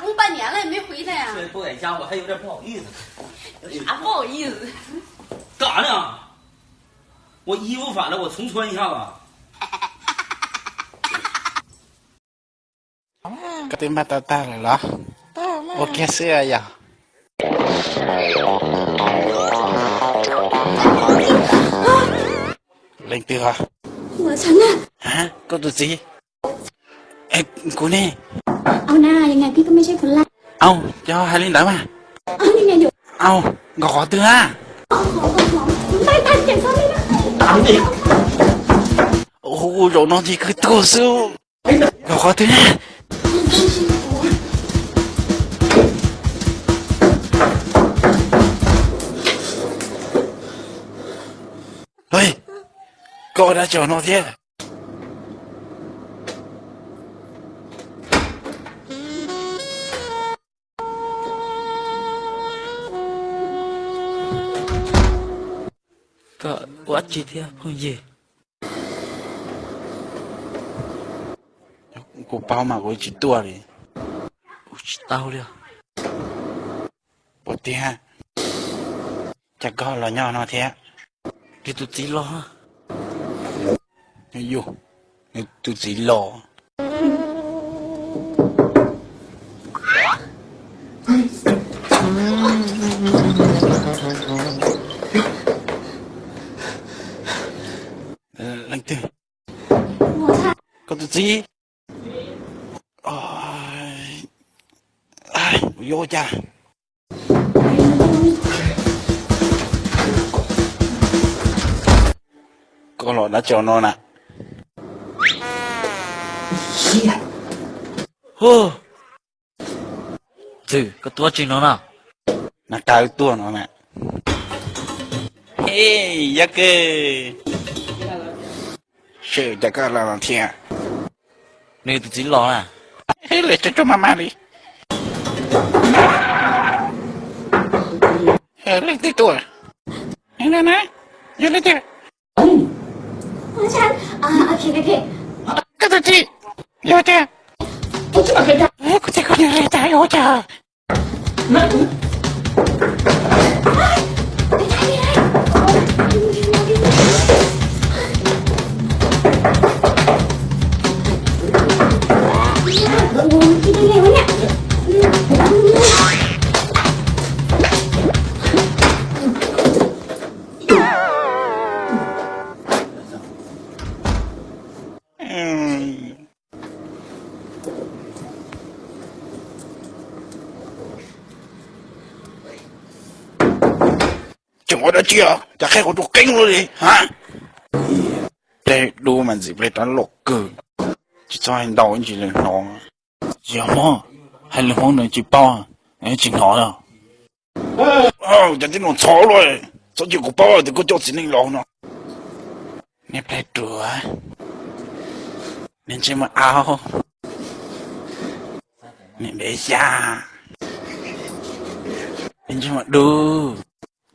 公半年了也没回来呀。虽然不在家，我还有点不好意思。啥不好意思？干啥呢？我衣服反了，我重穿一下子。Koj twb npaj tau tag lawm los? Ua kiag xwb yog. Leej twg os? Koj tus txiv. Kuv ne. Au, cov hais li ntawd mas. Au, nkawd qhov twg na? Ua zaum no ces kawg tuag xwb. Nkawd qhov twg na? Koj ua dab tsi no thiab? Koj ua dab tsi thiab phooj ywg? Kuv paub mas kuv tsis tuaj li. Ua tsis tau li. Puas tiag? Cas koj los nyob no thiab? Nws tus txiv los. Yus, nws tus txiv los. Leej twg? Txiv, yuav ua cas? Koj los dab tsi no na? Txwg, koj tuaj tsi no na? Na, kawg tuaj no na. Ej, yog kawg, seb cas koj los no thiab. Nws tus txiv los na. Ej, lawv tsuag tsuag mas mas li. Leej twg tuaj? Yog leej twg? Koj tus txiv, yog tias kuv txiv koj nws li cas yuav ua cas? Tseem ua dab tsi os? Cas qhia kuv tus qeeb luaj li ha? Ple dub mas ntxim ple rov loj kawg, tsis txhob hais ntau ntsis lawv hnov. Tsis yog Hmoob, hais lus Hmoob nws tsis paub, tsis hnov os. Cov tib no ntxhov luaj, txhob cia kuv paub tias koj coj txiv neej los no. Niag ple ruam, niag ntsej muag aub, niag ntev xya, niag ntsej muag dub,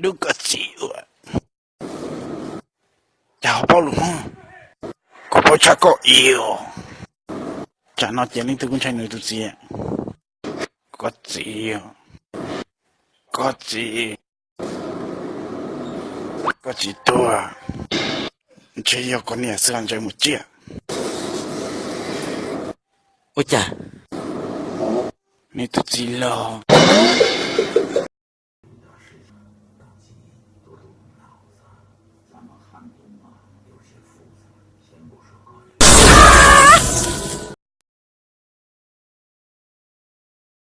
dub koj txiv ua. Cas ho paub lus Hmoob? Kuv paub tshaj koj ib os. Tsam no ces leej twg kuj ntshai nws tus txiv. Koj txiv, koj txiv, koj txiv tuag, ntshe yog koj niam xwb los ntshe mus tsiaj. Ua cas? Nws tus txiv los.